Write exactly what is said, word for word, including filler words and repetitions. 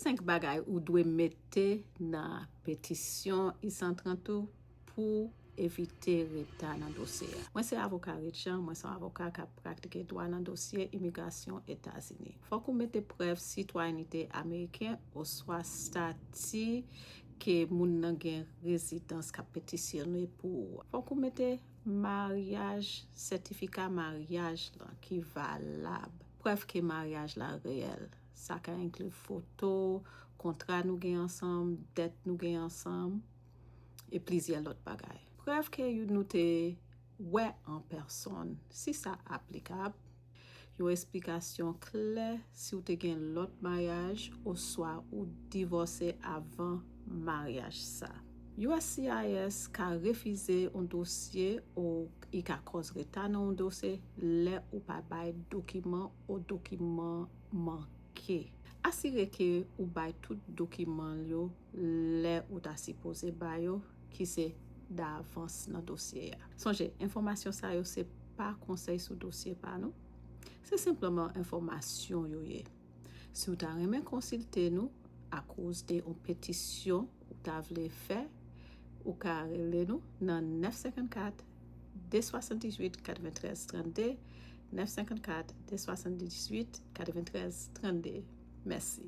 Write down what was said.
Senk bagay ou dwe mete nan petisyon I san trant ou pou evite reta nan dosye a. Mwen se avoka Richard, mwen se yon avoka k ap pratike dwa nan dosye imigrasyon Etazini. Fòk ou mete prèv sitwayènite ameriken oswa stati ke moun nan gen rezidans k ap petisyone pou ou. Fòk ou mete maryaj, sètifika maryaj lan ki valab, prèv ke maryaj la reyèl. Sa ka enkli foto, kontra nou gen ansanm, dèt nou gen ansanm, e plizyè lòt bagay. Prèv ke nou te wè an pèsòn, si sa aplikab, yon esplikasyon klè si w te gen lòt maryaj oswa ou divòse avan maryaj sa. U S C I S ka refize yon dosye ou i ka kòz reta nan yon dosye lè ou pa bay dokiman ou dokiman manke. Asire ke ou bay tout dokiman yo lè ou ta sipoze ba yo, ki se davans nan dosye a. Sonje, enfòmasyon sa yo se pa konsèy sou dosye pa nou. Se senpleman enfòmasyon yo ye. Si w ta renmen konsilte nou akoz de yon petisyon ou ta vle fè, ou ka rele nou nan nèf senkannkat, de swasanndizwit, katreventrèz trannde, nèf senkannkat, de swasanndizwit, katreventrèz trannde. Mèsi.